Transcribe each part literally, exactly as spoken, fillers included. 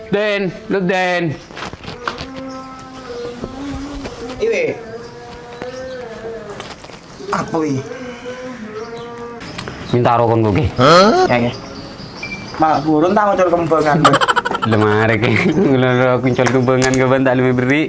Den, lu Den. Iwe. Apa wi? Minta rokon kowe. Ya, ya. Mak, burun tang ocol kembangan, Bang. Lemare ke. Ngelolo kuncol kembangan ke, Bang, tak lebih beri.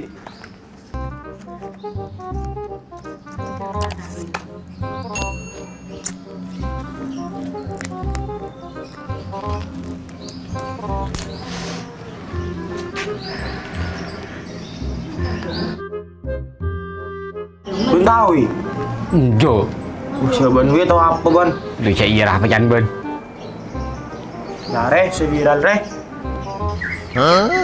Bun tao, wi? Enjo. Wah, saban wi tao apa, Ban? Lu cek iya apa can, Ban? Yâ, rè, sè viral, rè.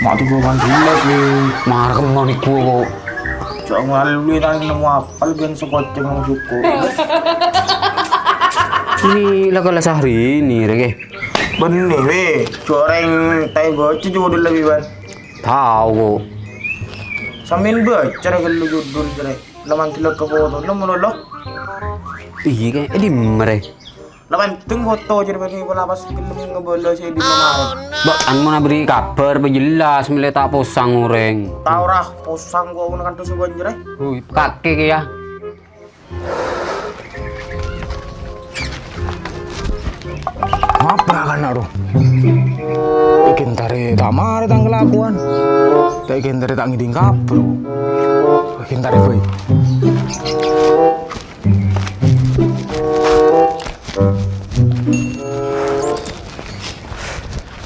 Mak tuh gua mandi lagi. Marah kemana gua kok? Cok ngalui tang nemu apal ben sekoceng nang suku. Ini lah kalau Syahrini, rè, ke? Bener, weh. Coreng tai bocah judul lebih, Ban. Tao kok. Sambil baca, rè, kalau judul, rè. Laman delok ka foto, lo mulu lo. Iya, ke? Eh, di mana, rè? Lah penting foto jadi bagi pola pas gelem ngebala sih di kemarin. Mbak, kan mau nabri kabar, pejelas, mele tak posang oreng. Tau rah, posang gua mau kan tuh sebuah jereh. Ui, kake ke ya. Apa kan, aduh? Bikin tare tamar tang kelakuan. Tak bikin tare tak ngiding kabar. Bikin tare, boy.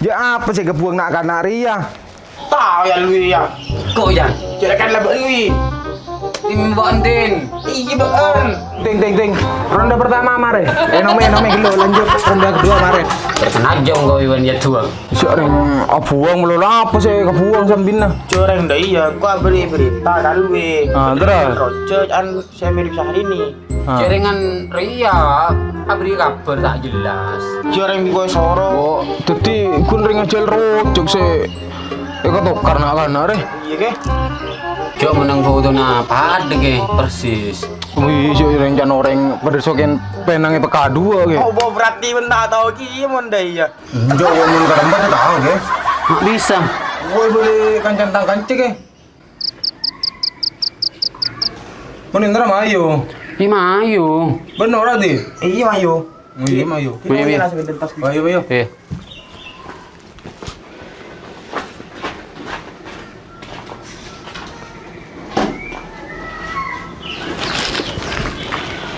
Ya, apa sih kebuang nak-kanak rèya? Tao ya lu ya. Kok ya? Jere kan lebok lu. Ini Mbok Andin. Iya, Mbok An. Ding, ding, ding. Ronde pertama mare. Eh, nome, nome, gelo, lanjut. Ronde kedua mare. Bersenajong kau Iwan ya dua. Sik reng abuang melulu apa sih kebuang sambinna? Coreng dah iya, kok beri berita kan wi. Ah, terus? Rojo an saya mirip Syahrini. Ah. Jaringan Ria, abri kabar tak jelas. Coreng bi kowe soro. Oh, dadi gun ring ajal rojok sih. Eka tokar nak kana re. Iya ke? Cok menang foto na padha ke persis. Wih, cok rencana orang pada soken penangnya peka dua ke. Oh, bo berarti ben tak tahu ki mon dah iya. Enjo, wong mun karembat tau, nggih. Mak bisa. Woi, boleh kancan tang kancik, eh. Mun indra mayu. Iya, mayu. Bener, ora, Di? Iya, mayu. Oh, iya, mayu. Kita Mayu, mayu. Langsung ke tas. Mayu, mayu. Iya.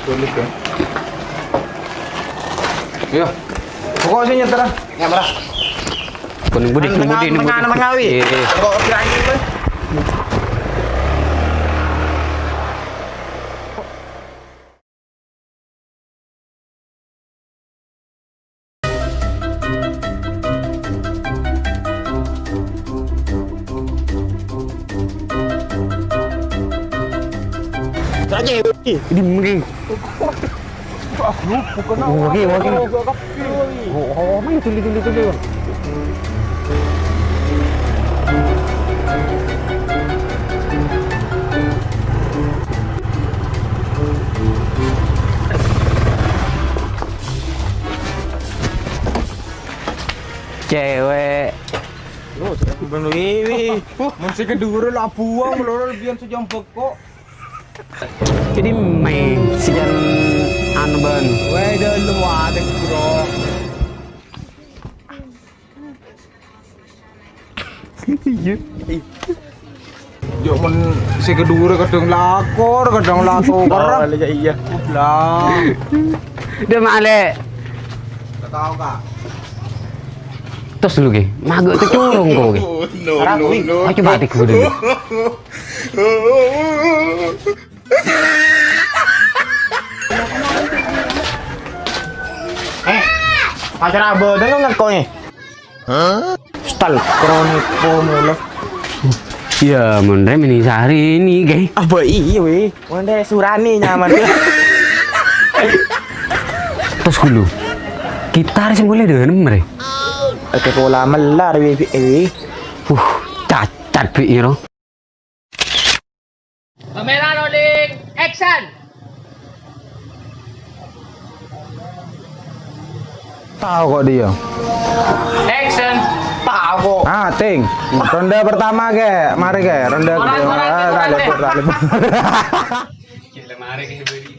Tulis ya. Iya. Pokoknya saya nyetir, ah. Ya, marah. Kuning budi, kuning budi, kuning budi. Tengah, tengah, wi. Iya, iya. Kok berani, Mas? Raja, ini mungkin. Wah, lu bukan. Oke, oke. Oh, oh, main tuli, tuli, tuli. Cewek. Bener, wi, wi. Mun sè kedua la buang, loro lebihan sejam beko. Jadi main sijan anu ban. Weh, dulu watek, bro. Iya. Yo men sè kedua kadang lakor, kadang lakor. Oh, iya, iya. Lah. Dia male. Tahu, Kak. Terus lu, Ki. Mago itu curung kok, Ki. No, no, no. Ayo, coba hati gue dulu. Eh, pacar abah udah nggak kok nih? Hah? Stal kronik pomolo. Ya, mon rem ini sehari ini, Ki. Apa iya, weh? Mon rem surani nyaman. Terus dulu. Kita harus mulai dengan mereka. Oke, pola melar, weh, weh. Uh, cacat, Bi, ya, no? Kamera rolling, action. Tahu kok dia. Action. Tahu. Aku. Ah, ting. Ronde pertama, Kè. Mari, Kè. Ronde kedua. Ah, tak libur, tak libur. Gila, mari, Kè, beri.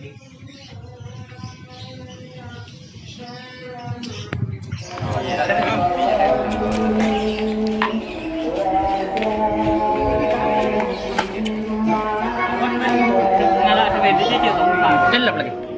Gelap lagi.